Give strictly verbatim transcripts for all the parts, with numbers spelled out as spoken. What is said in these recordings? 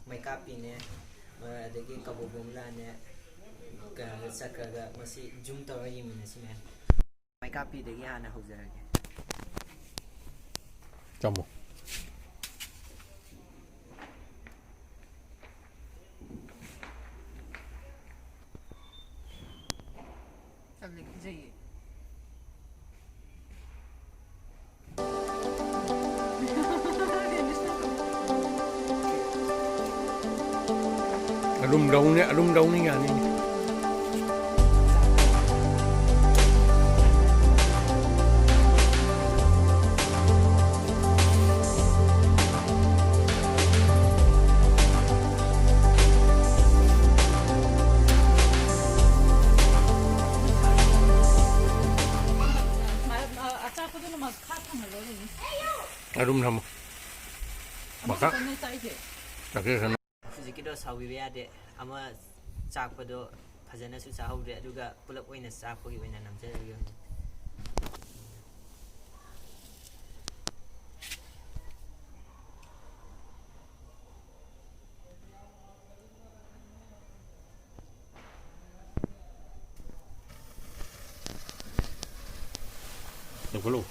ꯃꯩꯀꯥꯞꯄꯤꯅꯦ, ꯑꯗꯒꯤ ꯀꯕꯣꯛ ꯕꯣꯝꯂꯥꯅꯦ, ꯀ-, ꯆꯀ꯭ꯔꯒ ꯃꯁꯤ zoom ꯇꯧꯔꯒ ꯌꯦꯡꯃꯤꯟꯅꯁꯤ ꯃꯌꯥꯝ꯫ ꯃꯩꯀꯥꯞꯄꯤꯗꯒꯤ ꯍꯥꯟꯅ ꯍꯧꯖꯔꯒꯦ꯫ ꯆꯝꯃꯣ꯫ ꯇꯜꯂꯦ, ꯀꯤꯖꯩꯌꯦ꯫ ꯑꯗꯨꯝ ꯂꯧꯅꯤ, ꯑꯗꯨꯝ ꯂꯧꯅꯤ, ꯌꯥꯅꯤ꯫ ꯑꯗꯨꯝ ꯊꯝꯃꯣ꯫ ꯃꯈꯥ꯫ ꯍꯧꯖꯤꯛꯀꯤꯗꯣ ꯁꯥꯎꯕꯤꯕ ꯌꯥꯗꯦ꯫ ꯑꯃ ꯆꯥꯛꯄꯗꯣ ꯐꯖꯅꯁꯨ ꯆꯥꯍꯧꯗ꯭ꯔꯦ, ꯑꯗꯨꯒ ꯄꯨꯂꯞ ꯑꯣꯏꯅ ꯆꯥꯛꯄꯒꯤ ꯑꯣꯏꯅ ꯅꯝꯖꯔꯒꯦ ꯍꯧꯖꯤꯛ꯫ ꯂꯧꯈꯠꯂꯣ꯫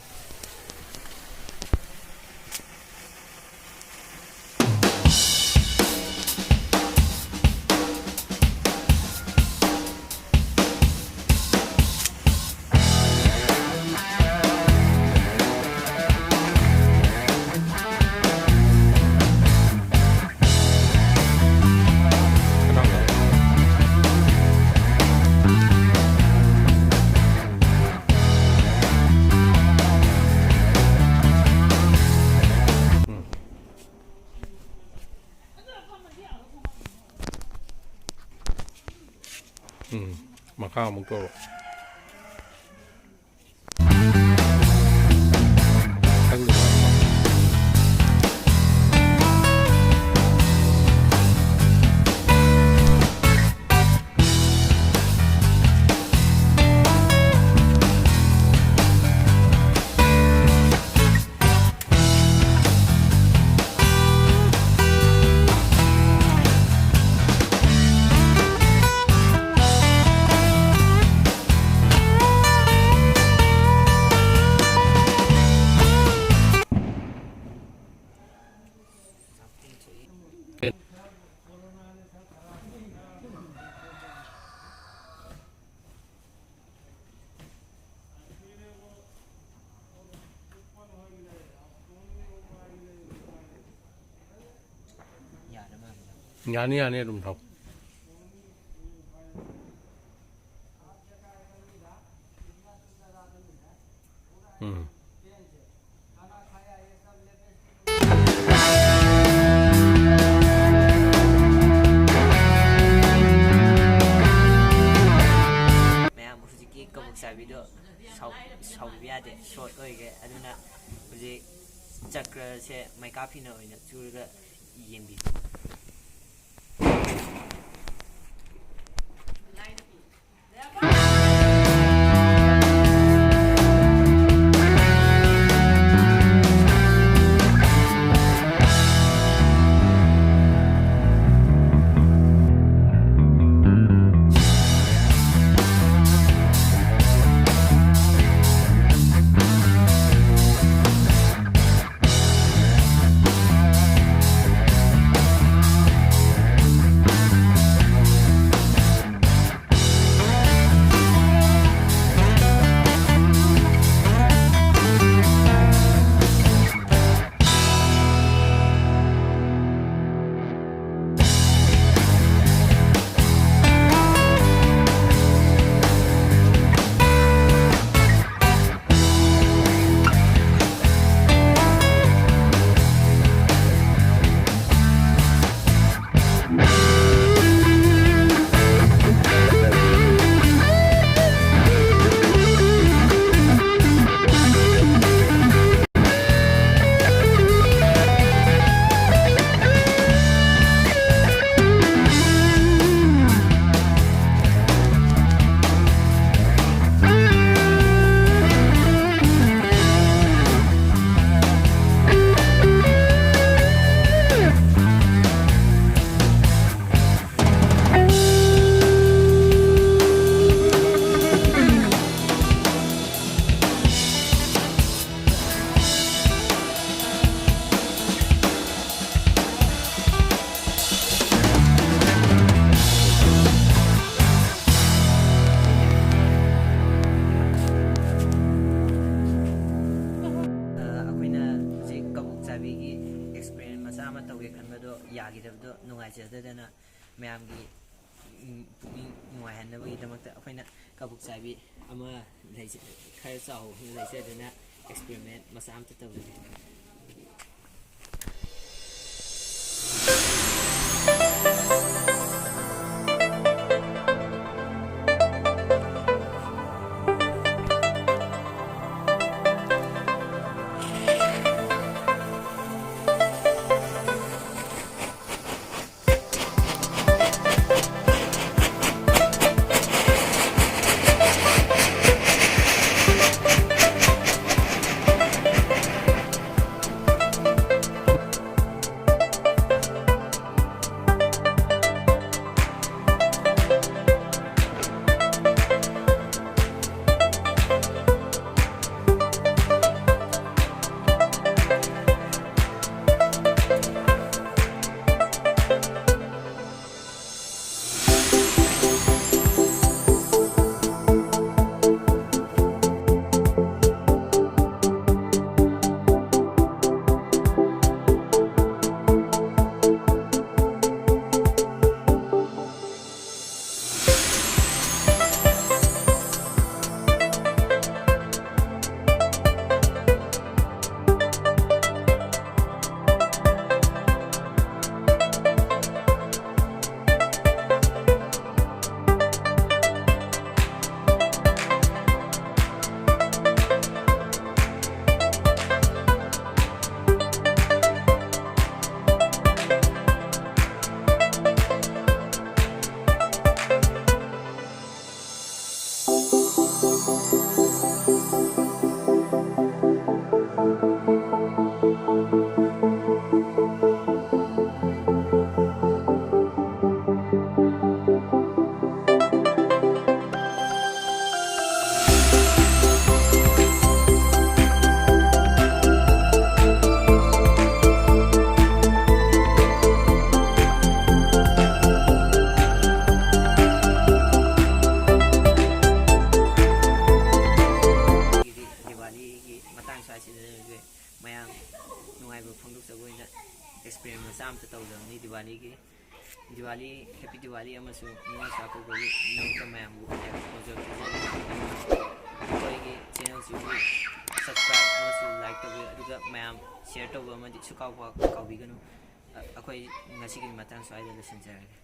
ꯎꯝ, ꯃꯈꯥ ꯑꯃꯨꯛ ꯇꯧꯔꯣ꯫ ꯌꯥꯅꯤ, ꯌꯥꯅꯤ, ꯑꯗꯨꯝ ꯊꯥꯎ꯫ ꯎꯝ꯫ ꯃꯌꯥꯝ ꯍꯧꯖꯤꯛꯀꯤ ꯀꯕꯣꯛ ꯆꯥꯕꯤꯗꯣ ꯁꯥꯎ-, ꯁꯥꯎꯕꯤꯕ ꯌꯥꯗꯦ, ꯁꯣꯔꯠ ꯑꯣꯏꯒꯦ꯫ ꯑꯗꯨꯅ ꯍꯧꯖꯤꯛ ꯆꯀ꯭ꯔꯁꯦ ꯃꯩꯀꯥ ꯐꯤꯅ ꯑꯣꯏꯅ ꯆꯨꯔꯒ ꯌꯦꯡꯕꯤꯌꯨ꯫ ꯒꯤꯗꯕꯗꯣ ꯅꯨꯡꯉꯥꯏꯖꯗꯗꯅ ꯃꯌꯥꯝꯒꯤ, ꯎꯝ, ꯄꯨꯛꯅꯤꯡ ꯅꯨꯡꯉꯥꯏꯍꯟꯅꯕꯒꯤꯗꯃꯛꯇ ꯑꯩꯈꯣꯏꯅ ꯀꯕꯣꯛ ꯆꯥꯏꯕꯤ ꯑꯃ ꯂꯩꯖ-, ꯈꯔ ꯆꯥꯎꯅ ꯂꯩꯖꯗꯅ experiment ꯃꯆꯥ ꯑꯃꯇ ꯇꯧꯖꯒꯦ꯫ ꯗꯤꯋꯥꯂꯤꯒꯤ ꯃꯇꯥꯡ ꯁ꯭ꯋꯥꯏꯁꯤꯗ ꯃꯌꯥꯝ ꯅꯨꯡꯉꯥꯏꯕ ꯐꯣꯡꯗꯣꯛꯆꯕ ꯑꯣꯏꯅ ꯑꯦꯛꯁꯄꯦꯔꯤꯃꯦꯟ ꯃꯆꯥ ꯑꯃꯇ ꯇꯧꯖꯕꯅꯤ ꯗꯤꯋꯥꯂꯤꯒꯤ꯫ ꯗꯤꯋꯥꯂꯤ, ꯍꯦꯄꯤ ꯗꯤꯋꯥꯂꯤ ꯑꯃꯁꯨꯡ ꯅꯤꯉꯣꯜ ꯆꯥꯛꯀꯧꯕꯒꯤ ꯅꯨꯃꯤꯠꯇ ꯃꯌꯥꯝꯕꯨ ꯌꯥꯏꯐ ꯄꯥꯎꯖꯦꯜ ꯄꯤꯖꯔꯤ꯫ ꯑꯩꯈꯣꯏꯒꯤ ꯆꯦꯅꯦꯜꯁꯤꯕꯨ ꯁꯕꯁꯀ꯭ꯔꯥꯏꯕ ꯑꯃꯁꯨꯡ ꯂꯥꯏꯛ ꯇꯧꯕꯤꯌꯨ, ꯑꯗꯨꯒ ꯃꯌꯥꯝ ꯁꯤꯌꯔ ꯇꯧꯕ ꯑꯃꯗꯤ ꯁꯨꯀꯥꯎ ꯀꯥꯎꯕꯤꯒꯅꯨ꯫ ꯑ-, ꯑꯩꯈꯣꯏ ꯉꯁꯤꯒꯤ ꯃꯇꯥꯡ ꯁ꯭ꯋꯥꯏꯗ ꯂꯣꯏꯁꯤꯟꯖꯔꯒꯦ꯫